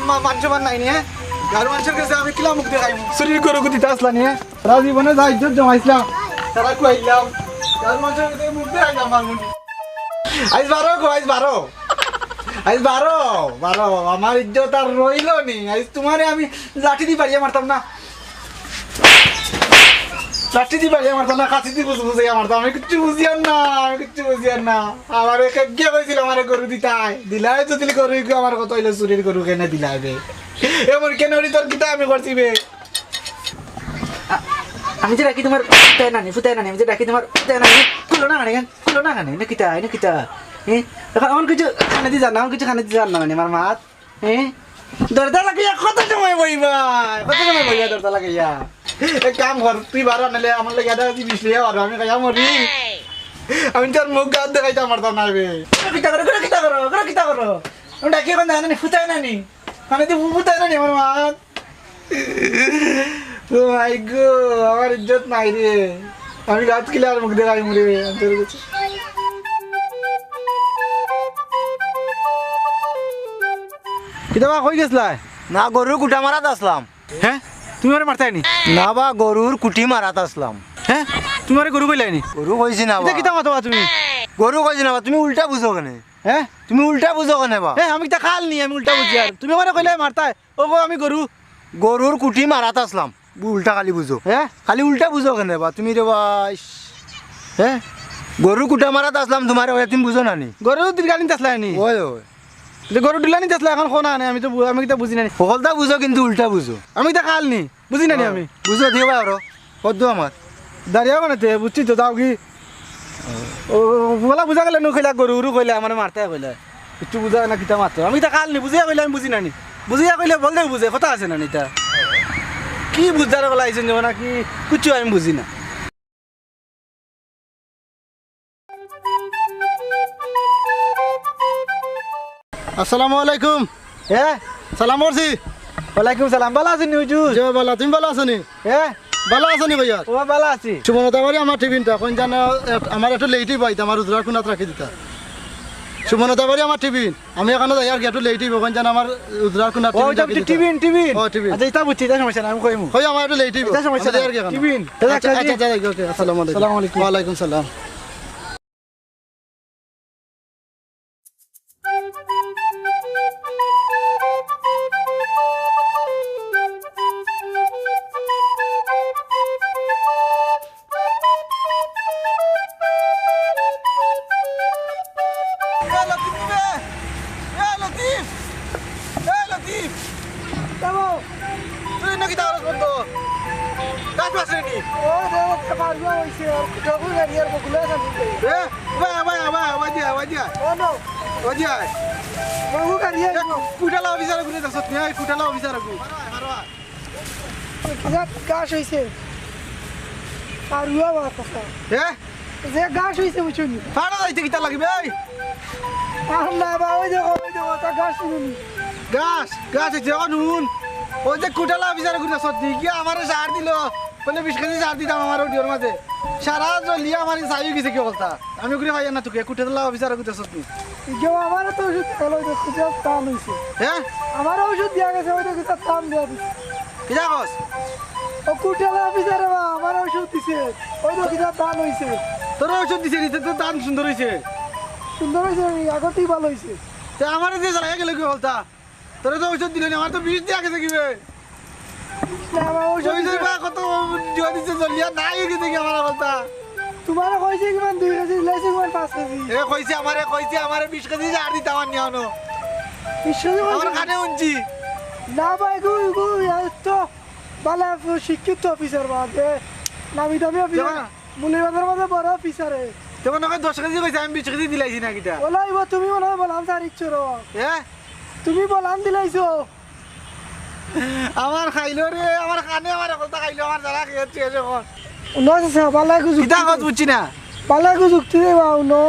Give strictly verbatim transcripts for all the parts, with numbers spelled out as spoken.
মা-, মান সম্মান নাই নি, হ্যাঁ? গাঁওর মানষর গেছে আমি কিলা মুখ দেখাইমু? চুরির গরু গুতিতা আছলা নি, হ্যাঁ? সারা জীবনে যা ইজ্জত জমাইছলাম, তারা খুয়াইলাম। গাঁওর মানষর গেছে মুখ দেখাইলাম মারমুনি। আইজ বারো গো, আইজ বারো। আইজ বারো, বারো। আমার ইজ্জত আর রইলো নি। আইজ তুমারে আমি লাঠি দি বাড়িয়া মারতাম না। লাঠি দি বাড়িয়া মারতাম না, কাছি দি বুঝ-, বুঝাইয়া মারতাম। আমি কিচ্ছু বুঝিয়ার না, আমি কিচ্ছু বুঝিয়ার না। আমারে কে, কে কইছিল আমারে গরু দিতায়? দিলায় তো দিলি গরু, ইগু আমার কথা অইলো চুরির গরু কেনে দিলায় বে? এমন কেনে অইলি তোর কিতা আমি করছি বে? আ-, আমি যে ডাকি তুমার ফুতায় নানি, ফুতায় নানি, আমি যে ডাকি তুমার ফুতায় নানি, খুলো না কেনে, খুলো না কেনে, না কিতা, না কিতা? হ্যাঁ? এখন, এখন কিছু কানে দি যার না, এখন কিছু কানে দি যার না মানে আমার মাত। হ্যাঁ? দরজা লাগাইয়া কত সময় বইবা? কত সময় বইবা দরজা লাগাইয়া? এক কাম কর, তুই বারো, নাইলে আমার লাগি আধা কেজি বিষ লইয়া বারো, আমি খাইয়া মরি। আমি তোর মুখ গাত দেখাইতাম পারতাম না রে। কিতা করো, করো, কিতা করো, করো, কিতা করো? আমি ডাকি এখন জানি, ফুতায় নানি। আমি তো ফুতায় নানি আমার মা। ও ভাই গো, আমার ইজ্জত নাই রে। আমি রাত কিলা আর মুখ দেখাই মরি রে, আমি তোর কাছে। কিতা বা, কই গেছলায়? না, গরুর কুটা মারাত আছলাম। হ্যাঁ? তুমি আমারে মারতায় নি? না বা, গরুর কুটি মারাত আছলাম। হ্যাঁ? তুমি আমারে গরু কইলায় নি? গরু কইছি না বা। কিতা কথা বা তুমি? গরু কইছি না বা, তুমি উল্টা বুঝো কেনে? হ্যাঁ? তুমি উল্টা বুঝো কেনে বা? হ্যাঁ, আমি কিতা খাল নি, আমি উল্টা বুঝিয়ার। তুমি আমারে কইলায় মারতায়। ও গো, আমি গরু। গরুর কুটি মারাত আছলাম। উল্টা খালি বুঝো। হ্যাঁ? খালি উল্টা বুঝো কেনে বা? তুমি রে বা, ইস। হ্যাঁ? গরুর কুটা মারাত আছলাম তুমারে, ওই তুমি বুঝো না নি? গরু দিলগানিত আছলায় নি? ওই, ওই। যে গরু দিলগানিত আছলায়, এখন কোনা নি, আমি তো বু-, আমি কিতা বুঝি না নি। হকলতা বুঝো কিন্তু উল্টা বুঝো। আমি কিতা খাল নি, বুঝি না নি হ্যাঁ। আমি। বুঝো দিও বা আরো। কদ্দু আমার। দাঁড়িয়া মানে তে, বুঝছি তো, যাও কি? ও, বলা বুঝা গেলে নু কইলা, গরু উরু কইলা, আমারে মারতায় কইলা। কিচ্ছু বুঝা না, কিতা মাত্র। আমি কিতা খাল নি, বুঝিয়া কইলে আমি বুঝি না নি। বুঝিয়া কইলে বলতে বুঝে, কথা আছে না নি তা। কি বুঝার বলা আইছেন যেমন কি, কিচ্ছু আমি বুঝি না। আসসালামু আলাইকুম। হ্যাঁ? সালাম করছি। ওয়ালাইকুম সালাম। ভালা আছইন নি হুজুর? জি, ভালা। তুমি ভালা আছো নি? হ্যাঁ? ভালা আছো নি কইয়ার? ও, ভালা আছি। সুবর্ণতাবাড়ি আমার টিফিনটা, কোন জানো, এ, আমার একটু লেট অইবো আইতে, আমার উজরার কুনাত রাখি দিতা। সুবর্ণতাবাড়ি আমার টিফিন, আমি এখানো যাইয়ার কি একটু লেট অইবো, কোন জানো আমার উজরার কুনাত ও, টিফিন ওইটা রাখি বুঝছি, দিতা। Tiffin, tiffin. ও, টিফিন। আচ্ছা, ইটা বুঝছি, ইটা সমস্যা নাই, আমি কইমু। কই আমার একটু লেট অইবো। ইটা সমস্যা আমি যাইয়ার নাই। কি এখানো। টিফিন। আচ্ছা, আচ্ছা, আচ্ছা, আচ্ছা, ওকে, আসসালামু আলাইকুম। আসসালামু আলাইকুম। ওয়ালাইকুম সালাম। এ লতিফ রে! এ লতিফ! এ লতিফ! কেমন? তুই নাকি দাঁড়াস বন্ধ? কাজ পাস নি? ও রে, ও তে পারবো হইছে, আর ডবল গাড়ি আর বকুলা খালি। এ, ওবা, ওবা, ওবা, ওবা দিয়া, ওবা দিয়া। ও নো। ওবা দিয়া। বকু গাড়ি আর এ, কুটালা অফিসার গুনে দাসত নি, এই কুটালা অফিসার গু। কিতা গাছ হইছে? পারুয়া বা কথা। এ? যে গাছ হইছে বুঝছো নি? ফাড়া যাইতে কিতা লাগিবে, এই? আর না বা, ওই দেখো, ওই দেখো, তা গাছ শুনুনি। গাছ, গাছ হইছে, এখন হুন। ওই যে কুটালা অফিসার গুনে সত্যি গিয়া আমারে সার দিল। বলে বিশ কেজি সার দিতাম আমার অডিওর মাঝে। সারা জ্বলিয়া আমার এই ছাই গেছে কি অবস্থা? আমি ঘুরে ভাই না তোকে, কুটালা অফিসার গুনে সত্যি। ইগো আমারে তো ওষুধ খেলো, ওই দেখো, যা দাম হইছে। হ্যাঁ? আমার ওষুধ দিয়া গেছে, ওই দেখো, তার দাম দিয়া দিছে। কিতা কস? ও কুটালা অফিসার বা, আমার ওষুধ দিছে। ওই দেখো, কিতা দাম হইছে। তোর ওষুধ দিছে নি, তোর দাম সুন্দর হইছে। সুন্দর হইছে নি, আগতেই ভালো হইছে। তে আমারে যে জ্বালাইয়া গেল কি বলতা? তোরে তো ওষুধ দিল নি, আমার তো বিষ দিয়া গেছে কি বে? না, আমার ওষুধ ওই যে দিছে। বা কত জুয়া দিছে, জ্বলিয়া নাই হয়ে গেছে কি আমার বলতা? তোমারে কইছে কিমান দুই কেজি, লইছে কিমান পাঁচ কেজি? এ কইছে আমারে, কইছে আমারে বিশ কেজি আর দিতে আমার নিয়ে আনো। বিশ কেজি আমার কইছে? কানে উনছি। না ভাই, গু, গু, এ তো বালা শিক্ষিত অফিসার বাদে। নামি দামি অফিসার। কেমন? মৌলভীবাজার মাঝে বড় অফিসারে। তেমন ওকে দশ কেজি কইছে, আমি বিশ কেজি দিলাইছি না কিতা? ওলাই বা তুমি মনে হয় বলাম সার ইচ্ছুর। এ? তুমি বলাম দিলাইছো। আমার খাইলো রে, আমার কানে আমার কথা খাইলো, আমার যারা খেয়েছে এসে কর। উনো আছে, বালা একটু যুক্তি কিতা কত দে। বুঝছি না। বালা একটু যুক্তি দে বা উনো।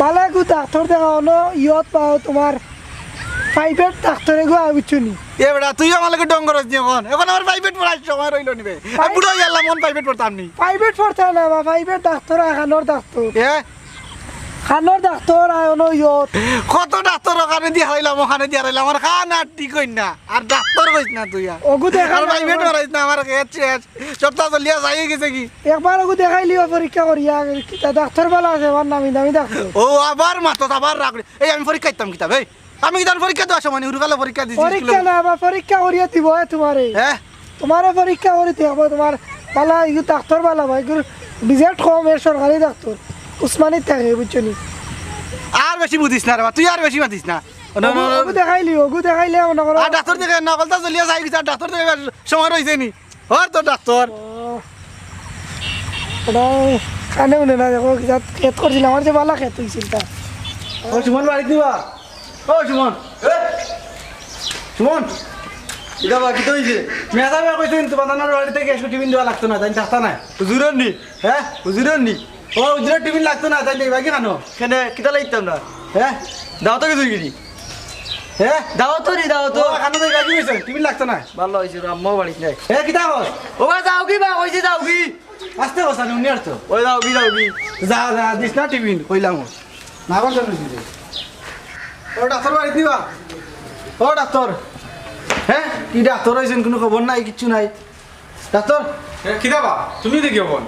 বালা একটু ডাক্তার দেখা উনো, ইয়ত পাও তোমার প্রাইভেট ডাক্তারে গো আই বুঝছো নি? এ বেটা, তুই আমার লগে ডং করস নি এখন? এখন আমার প্রাইভেট পড়ার সময় রইলো নি বে। আমি বুড়া হয়ে গেলাম, এখন প্রাইভেট পড়তাম নি। প্রাইভেট পড়তে না বা, প্রাইভেট ডাক্তার, আখানোর ডাক্তার। এ? কানর ডাক্তর আয় অনো ইয়ত। কত ডাক্তর ওখানে দিয়া হারাইলাম, ওখানে দিয়া হারাইলাম, আমার কান আর ঠিক অইন না। আর ডাক্তর কইস না তুই আর। অগু দেখাই আর না, ভাই, বেট অগু মারাইস না, আমার খেত শেষ। সপ্তাহ চলিয়া যাই গেছে কি? একবার অগু দেখাইলিও পরীক্ষা করিয়া, কিতা ডাক্তর বালা আছে, আমার নামি দামি ডাক্তর। ও আবার মাতত, আবার রাগ। এই আমি পরীক্ষা দিতাম কিতা বে? আমি কিতা পরীক্ষা দেওয়ার সময় নি, হুরুকালে পরীক্ষা দিছি পরীক্ষা স্কুলে। না, আবার পরীক্ষা করিয়া দিব, এ, তোমারে। হ্যাঁ? তোমারে পরীক্ষা করিতে হবে, তোমার বালা, ইগু ডাক্তর বালা ভাই, ইগুর বিজেট কম, এর সরকারি ডাক্তর। উসমানী থাকে, বুঝছো নি? আর বেশি বুঝিস না রে বা, তুই আর বেশি মাতিস না। অনো, অনো, অনো। অগু দেখাইলি, অগু দেখাইলে মনে করো। আর ডাক্তর দেখে নকলতা চলিয়া যাই গেছে, আর ডাক্তর দেখে সময় রইছে নি। হর তো ডাক্তর। ও, ওটা কানে হুনে না, দেখো, কি জাত খেত করছিল, আমার যে বালা খেত হইছিল তা। ও সুমন, বাড়িত নিবা? ও সুমন। এ? সুমন। কিতা বা, কিতা হইছে? মেধা ভাই কইছে কিন্তু বাদানোর বাড়িতে গ্যাস টিফিন দেওয়া লাগতো না, তাই থাকতা না। হুজুরর নি? হ্যাঁ? হুজুরর নি? ও, হুজুরর টিফিন লাগতো না, তাই নেই, বাকি খানো? কেনে, কিতা লাগতাম না? হ্যাঁ? দাওয়াত গেছো গিরি? হ্যাঁ? দাওয়াত নি, দাওয়াত। ও, খানো যাই, বাকি হইছে, টিফিন লাগতো না। ভালা হইছে, আম্মাও বাড়িত নাই। এ, কিতা কর? ও বা, যাও কি বা, কইছি যাও কি? আস্তে কথা নি, উনি আর তো। ওই যাও কি, যাও কি? যা, যা, দিস না টিফিন, কইলাম। না, আবার চলে দিবি। ও, ডাক্তর বাড়িত নিবা? ও, ডাক্তর। হ্যাঁ? কি ডাক্তর হইছেন, কোনো খবর নাই, কিচ্ছু নাই। ডাক্তর? এ, কিতা বা? তুমি দেখি অখন।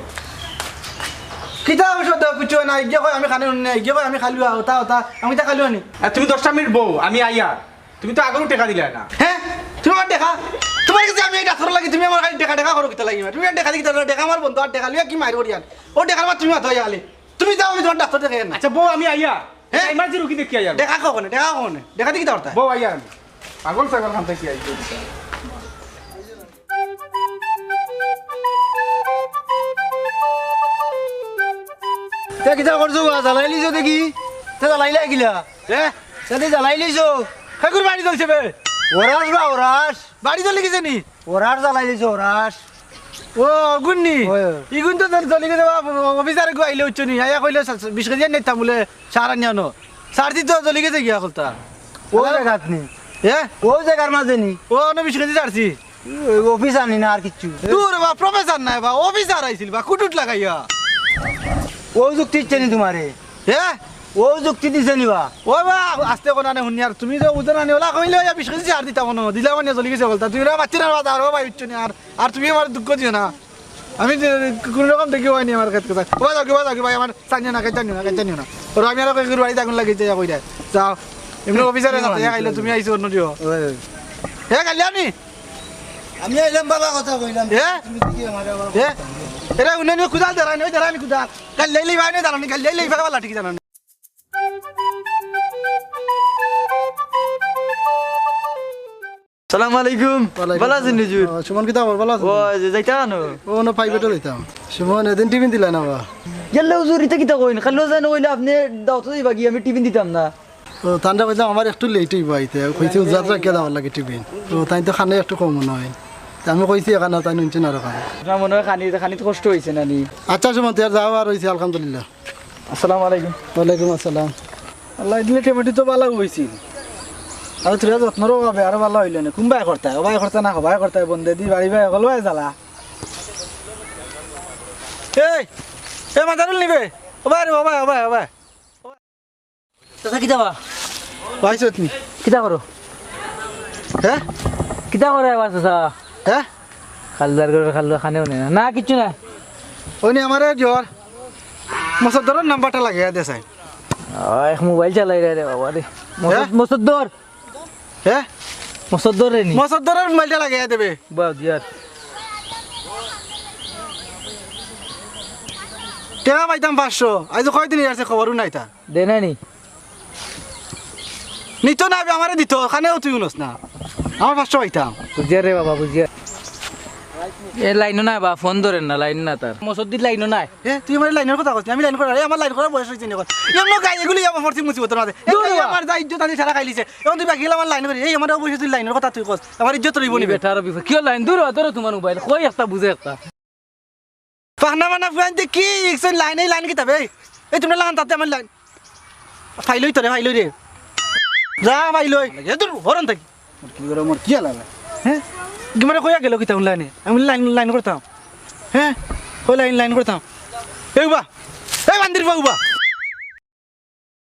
কিতা ঔষধ দেও, কিচ্ছু নাই। গিয়ে কয় আমি খানে উন্নে, গিয়ে কয় আমি খালুয়া, ওটা, ওটা। আমি তা খালুয়া নি। আর তুমি দশটা মিনিট বও, আমি আইয়া। তুমি তো আগেও টেকা দিলে না। হ্যাঁ? তুমি আমার টেকা? তোমার কাছে আমি এই ডাক্তর লাগি, তুমি আমার খালি টেকা, টেকা করো কিতা লাগি? তুমি আর টেকা দি কিতা, টেকা আমার বন্ধু, আর টেকা লইয়া কি মাইর করিয়ার? ও টেকার মাত তুমি মাতো আইয়া খালি। তুমি যাও, আমি তোমার ডাক্তর দেখাই না। আচ্ছা, বও, আমি আইয়া। হ্যাঁ? ইমার্জেন্সি রুগী দেখি আইয়া। টেকা কখনে, টেকা কখনে? টেকা দি কিতা করতা? বও, আইয়া আমি। পাগল ছাগল খান থাকি আইছে। তে কিতা করছো বা? জ্বালাইলিছো দেখি। তে জ্বালাইলা কিলা? হে? তে জ্বালাইলিছো। হেগুর বাড়ি জ্বলছে বে। ওরাস বা ওরাস। বাড়ি জ্বলি গেছে নি? ওরাস জ্বালাইলিছো, ওরাস। ও, অগুন নি? ওই, ওই। ইগুন তো জ্বলি গেছে বা, অফিসার এগু আইলে উঠছো নি? আইয়া কইলে, "বিশ কেজি আনিতাম বুলে, সার আনিয়া আনো।" সার দিত জ্বলি গেছে গিয়া কলতা। ও জাগাত নি? হে? ও জাগার মাঝে নি? ও, অনো বিশ কেজি সারছি। ওই অফিস আনি না আর কিচ্ছু। দূর বা, প্রফেসর নাই বা, অফিসার আইছিল বা, কুটুট লাগাইয়া। ও যুক্তি দিছে নি তোমারে? হে? ও যুক্তি দিছে নি বা? ও বা, আস্তে কোনানে হুনি আর তুমি যে বুঝো না নি, ওলা কইলে ওই বিশ কেজি সার দিতাম মনো, দিলাম মানে জ্বলি গেছে বলতা। তুমি ওরা বাচ্চা না বাজার, ও ভাই, উঠছো নি আর, আর তুমি আমার দুঃখ দিও না। আমি যে কোনো রকম দেখি হয়নি আমার খেত কোথায়। ও যাও কি, ও যাও কি ভাই, আমার চানিও না, খাইতে নিও না, খাইতে নিও না। ওরা আমি আর কই বাড়িতে আগুন লাগিয়ে যাই, কই দেয়। যাও। এমনি অফিসারে সাথে খাইলে তুমি আইছো অন্য দিও। ওই। হে, কালি আমি? আমি আইলাম বালা কথা কইলাম। এ? তুমি কি আমারে আবার এ? এরা উন্নয়ন কুদাল ধরানি, ওই ধরানি কুদাল। কাল লেইলি ভাই নে ধরানি, কাল লেইলি ভাই বালা ঠিক জানানি। সালাম আলাইকুম। ওয়ালাইকুম বালা আছেন সালাম। হুজুর? ও, সুমন, কিতা খবর? বালা আছেন? ও, যে যাইতা আনো? ও, না, প্রাইভেটে যাইতাম। সুমন, এদিন টিফিন দিলা না বা? গেলে হুজুর, ইতা কিতা কইন? খালি যায় না কইলে আপনি দাওয়াত দিবা কি? আমি টিফিন দিতাম না। তো তানরে কইলাম, "আমার একটু লেট অইবো আইতে।" কইছে, "উজাত রাখিয়া যাওয়ার লাগি টিফিন।" তো তাইন তো খানে একটু কম মনে হয়। তো আমি কইছি, "এখানে তাই নুনছে না আর ওখানে।" আপনার মনে হয় খানি, খানিত কষ্ট হইছে না নি? আচ্ছা, সুমন, তে আর যাও আর হইছে, আলহামদুলিল্লাহ। আসসালামু আলাইকুম। ওয়ালাইকুম আসসালাম। আল্লাহ দিলে টমেটো তো ভালা হইছিল। আর তোরা যত্নর অভাবে আরো ভালা হইল না। কুম্বায় করতায়, ওবায় করতায় না, হবায় করতায়, বন্দে দি বাড়ি বায়, হলবায় জ্বালা। এই, এ মাদারুল নিবে। ওবায় রে, ওবায়, ওবায়, ওবায়। চাচা, কিতা বা? ভাই সতনি। কিতা করো? হ্যাঁ? কিতা করে আবার চাচা? হ্যাঁ? খালদার করে খালদার খানেও নেই না। না, কিচ্ছু না। ওই নি আমারে জ্বর। মসদ্দরর নাম্বারটা লাগে দে সাইন। আহ, এক মোবাইল চালাই রে, রে বাবা রে। মসদ-, হ্যাঁ? মসদ্দর। হ্যাঁ? মসদ্দর রে নি। মসদ্দরর মোবাইলটা লাগে দেবে। বাহ, জিয়ার। টেকা পাইতাম পাঁচশো। আইজ কয়দিন ইয়ারছে খবরও নাই তা। দে না নি? নিত না, আবে আমারে দিত, খানেও তুই উনস না। আমার পাঁচশো পাইতাম। বুঝিয়া রে বাবা, বুঝিয়া। এ লাইনও নাই বা, ফোন ধরেন না, লাইন না তার। মসজিদ লাইনও নাই। এ, তুই আমার লাইনের কথা কস, আমি লাইন করার, এ, আমার লাইন করার বয়স হইছে নি এখন। এমন গাই এগুলি আমার ফরসি মুসিবত না দে। এ, দূর এই বা। আমার যা ইজ্জত আনি সারা খাইলিছে। এখন তুই বাকি আমার লাইন করি, এই আমার বয়সে তুই লাইনের কথা তুই কস, আমার ইজ্জত রইব নি বে? বেটার বিপদ। কিয় লাইন? দূর হ, ধরো তোমার মোবাইল। কই একটা বুঝে একটা। ফাহনা মানা ফুয়াইন্তে কি ইকসন লাইন, এই লাইন কিতা বে? এই তোমরা লাগান তাতে আমার লাইন। ফাইলই তো রে, ফাইলই রে। যা ফাইলই। এ তোর হরন থাকি। মোর কি করে, মোর কি আলাদা? হ্যাঁ? কি মানে কইয়া গেল কিতা লাইনে? আমি লাইন, লাইন করতাম। হ্যাঁ? কই লাইন, লাইন করতাম। এই উবা। এই বান্দির বা উবা।